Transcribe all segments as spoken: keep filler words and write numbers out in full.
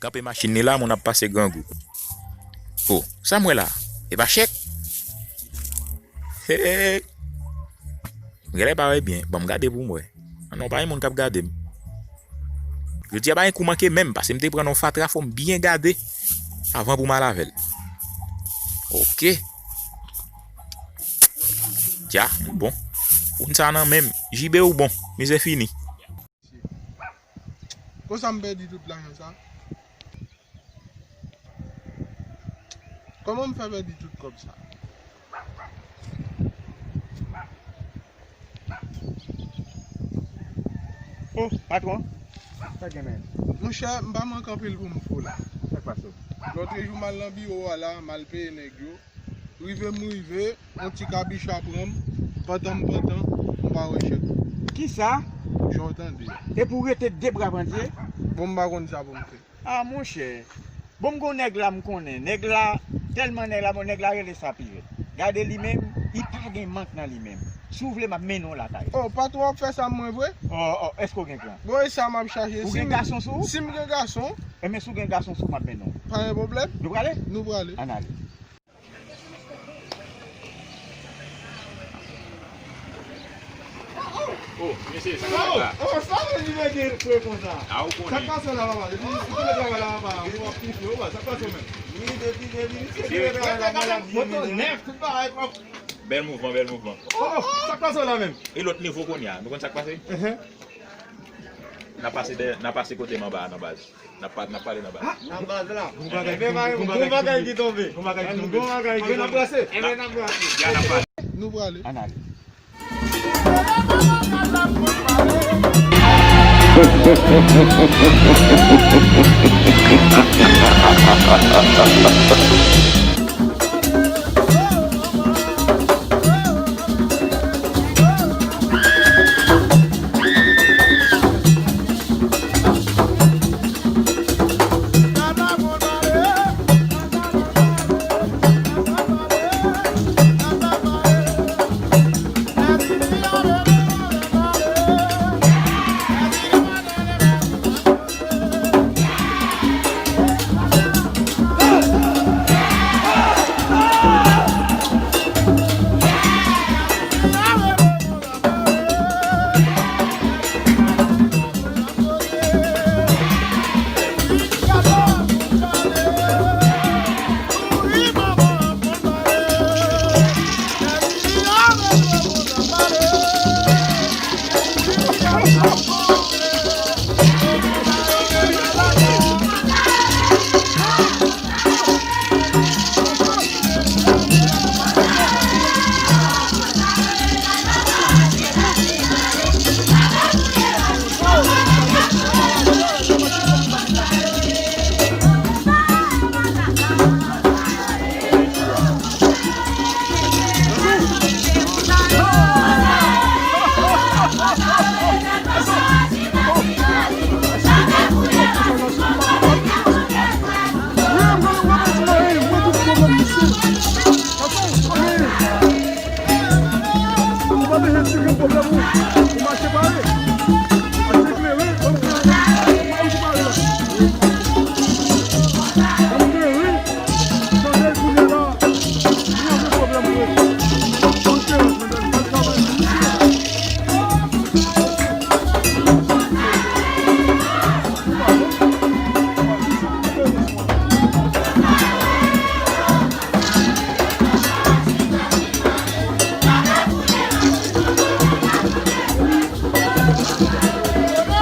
Kanpe machin li la, moun ap pase grangou. O, sa m wè la? E pa chèk? Hey! M genlè pa wè byen. Ban m gade pou m wè. Ah non, pa gen moun k ap gade m. Jodi a pa gen kou manke menm, paske m te pran yon fatra, fò m byen gade avan pou m al avè l. Oke. Dja, bon. Moun sa nan men m. Jibe ou bon. Mizè fini. Konsa m pèdi tout lajan sa. Kòman m fè pèdi tout kòb sa? O, patwon, sa gen menm? Monchè, m pa manke anpil pou m fè w la. Sa k pase w? Lòtrejou, m al nan biwo a la, m al peye nèg yo. Rive m rive, yon ti kabicha pran m, pantan m pantan, m pa wè chèk. Kisa? Jan w tande a. Epi w rete de bra pandye? Bon, m pa konn sa pou m fè. A, monchè. Bon, m gon nèg la m konnen. Nèg la, tèlman nèg la bon, nèg la rele Sapirèt. Gade li menm, li pa gen mank nan li menm. Si w vle, m ap mennen w lakay. O, patwon ap fè sa mwen vre? O, o, èske w gen kran? Bon, e sa m ap chache. Ou gen gason sou ou? Si m gen gason. Enben, si w gen gason sou ou, m ap mennen w. Pa gen pwoblèm. Nou prale? Nou prale. Ann ale. O, mesye, sa k pase la? O, sa vle di nèg gen frè konsa. A, ou konnen. Sa k pase la, papa? Depi ou te travay la, papa, ou ap pifye, ou wè, sa k pase menm? Wi, depi, depi misye te travay la, maladi. Moto nèf, tout bagay pwòp. Bèl mouvman, bèl mouvman. O, sa k pase la menm? E lòt nivo kounye a, nou konn sa k pase? Enhen. N ap pase dèyè, n ap pase kote m anba a, nan baz. N ap pa-, n ap pale nan baz. A, nan baz la. Gon bagay, gon bagay ki tonbe. Gon bagay ki tonbe. Gon bagay ki tonbe. N ap brase. Enben, n ap brase. Ya, n ap pale. Nou prale. Ann ale.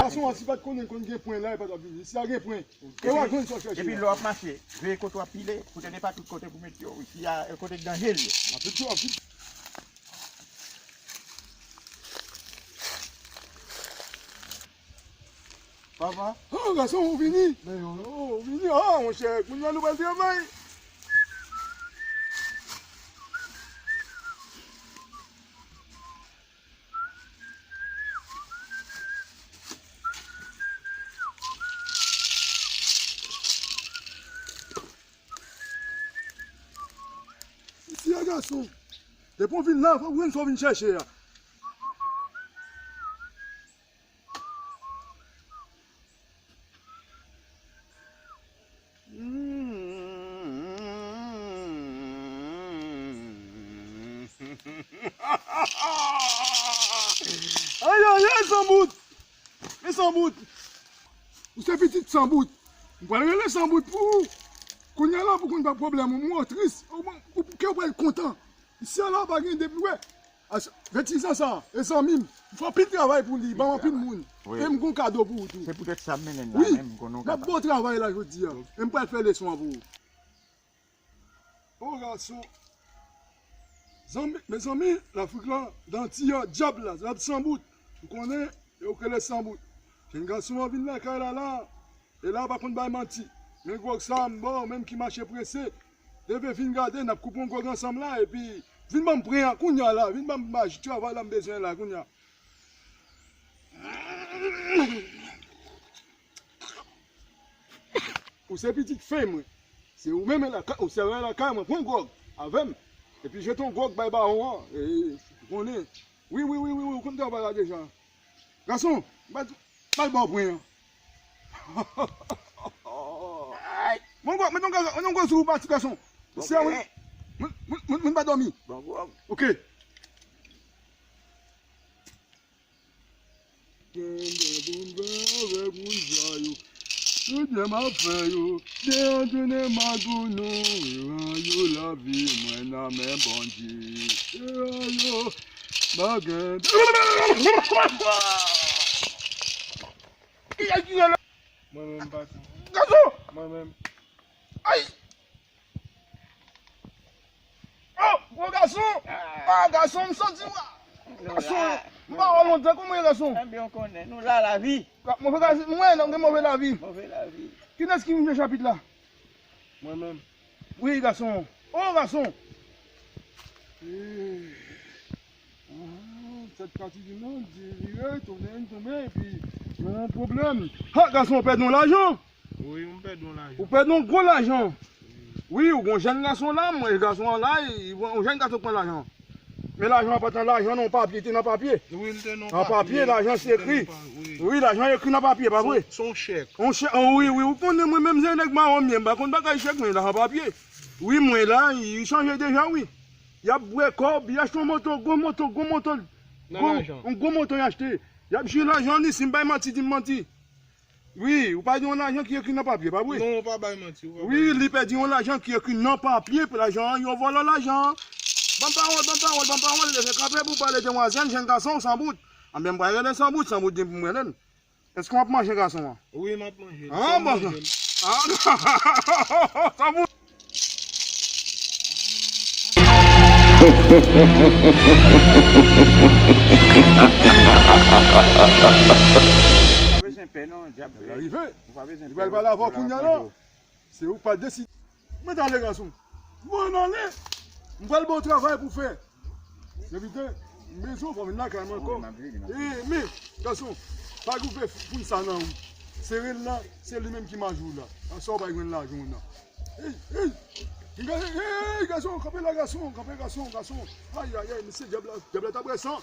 Gason an, si pa t konnen l konn gen pwen la, li pa t ap vini. Isi a gen pwen. E w a jwenn sa w chèche a. Epi lè w ap mache, veye kote w ap pile, poutèt e pa tout kote pou met yo. Isi a, e kote k danje l ye. Anpil tchou, anpil. Papa. Oh, gason, ou vini? Men yo, oh, ou vini? Oh, monchè, kounye a nou pral travay. Isi a gason. Depi w vin la, fò w jwenn sa w vin chèche a. Sanbout. Ou se pitit Sanbout. M pral rele Sanbout pou ou. Kounye a la pou konn pa pwoblèm ou, m wè w tris. Ou, ou, ou, kè w pral kontan. Isi a la pa gen depi wè. As-, vennsis an sa, e zanmi m. M fè anpil travay pou li, ban m anpil moun. Wi. E m gon kado pou ou tou. Se poutèt sa m mennen l la menm, m konnen w kapab. Wi. M ap ba w travay la jodi a. E m pral fè leson an pou ou. O gason. Zanmi, mezanmi, Lafrik la, Dantya, dyab la, dyab Sanbout. Ou konnen, yo rele Sanbout. Jèn gason an vin lakay la la. E la pa konn bay manti. Men gwòg sa a m ba w, menm ki mache prese. Leve vin gade, n ap koupe yon gwòg ansanm la, epi vin ban m pren an kounye a la, vin ban m maj travay la m bezwen la kounye a. Ou se pitit fen mwen. Se ou menm lakay, ou se lakay mwen, pran gwòg avè m. Epi jete yon gwòg bay bawon an, e, ou konnen. Wi, wi, wi, wi, wi, ou konn travay la deja. Gason, m pa di, m al ba w pwen an. Ay! Mwen gwo, mwen gwo, mwen gwo sou ou pati gason. Bon, se mwen, mwen, mwen, mwen, mwen pa dòmi. Bon, bon. Ok. Gen de bon jan avèk moun sa yo. Tout jan m ap fè yo. Devan tounen m a tou nou. Eran yo lavi mwen nan men Bondye. Eran yo. Bagay. Ki a ki rele? Mwen menm, patron. Gason! Mwen menm. Ay! Oh, gwo gason! Ah, gason, m santi w. Gason, m pa wè w lontan, kòman w ye, gason? Ebyen, w konnen, nou la, lavi. Move lavi, mwen, nan gen move lavi. Move lavi. Kilès ki vin fè chapit la? Mwen menm. Wi, gason. O, gason! Eh. Ah, tèt pati di moun, di vire, tounen, tounen, epi gen yon pwoblèm. Ha, gason, w pèdi yon lajan? Wi, m pèdi yon lajan. Ou pèdi yon gwo lajan? Wi, ou gon jèn gason la, mwen, gason an la, yon jèn gason pran lajan. Men lajan an pa t nan lajan, non, papye, te nan papye. Wi, l te nan papye. Nan papye, lajan se ekri. Wi, lajan ekri nan papye, pa vre? Se yon chèk. Yon chèk, oh, wi, wi, ou konnen mwen menm se nèg mawon m ye, m pa konn bagay chèk, men lajan papye. Wi, mwen la, li chanje deja, wi. Y ap bwè kòb, y achte yon moto, gwo moto, gwo moto. Nan lajan. Yon gwo moto y achte. Y ap jwi lajan li, si m bay manti, di m manti. Wi, ou pa di yon lajan ki ekri nan papye, pa vre? Non, ou pa bay manti, ou pa bay manti. Wi, li pèdi yon lajan ki ekri nan papye, pou lajan an, yo vòlò lajan an. Ban m pawòl, ban m pawòl, ban m pawòl, leve kanpe pou pale demwazèl, jèn gason, Sanbout. Anben, m pral rele Sanbout, Sanbout di pou m rele l. Èske w ap manje gason an? Wi, m ap manje l. Ah, bon. Ah, sa bon. Pa bezwen pè non, dyab. Li rive. Ou pa bezwen pè. Li pral pale avè w kounye a la. Se ou k pral deside. Mwen t ale gason. Mwen ale. M pral ba w travay pou fè. Depite, m bezwen w fò vin lakay mwen ankò. E, men, gason, pa gen fè foun sa nan ou. Sere l la, se li menm ki maji w la. Nan sa w pa jwenn lajan w nan. Ey, ey! Ey, gason, kanpe la, gason, kanpe, gason, gason. Ay, ay, ay, mesye, dyab la, dyab la ta bwè san.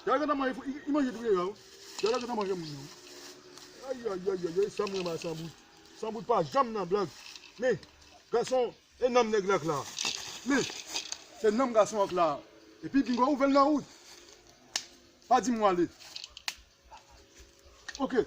Dyab la ta manje, li, li manje tou deja, wi. Dyab la ta manje moun nan. Ay, ay, ay, ay, ay, sa m renmen Sanbout. Sanbout pa janm nan blag. Men, gason, e nanm nèg la k la. Men, se nanm gason an k la. Epi bingo ouvè l nan wout. Pa di m w ale. Ok.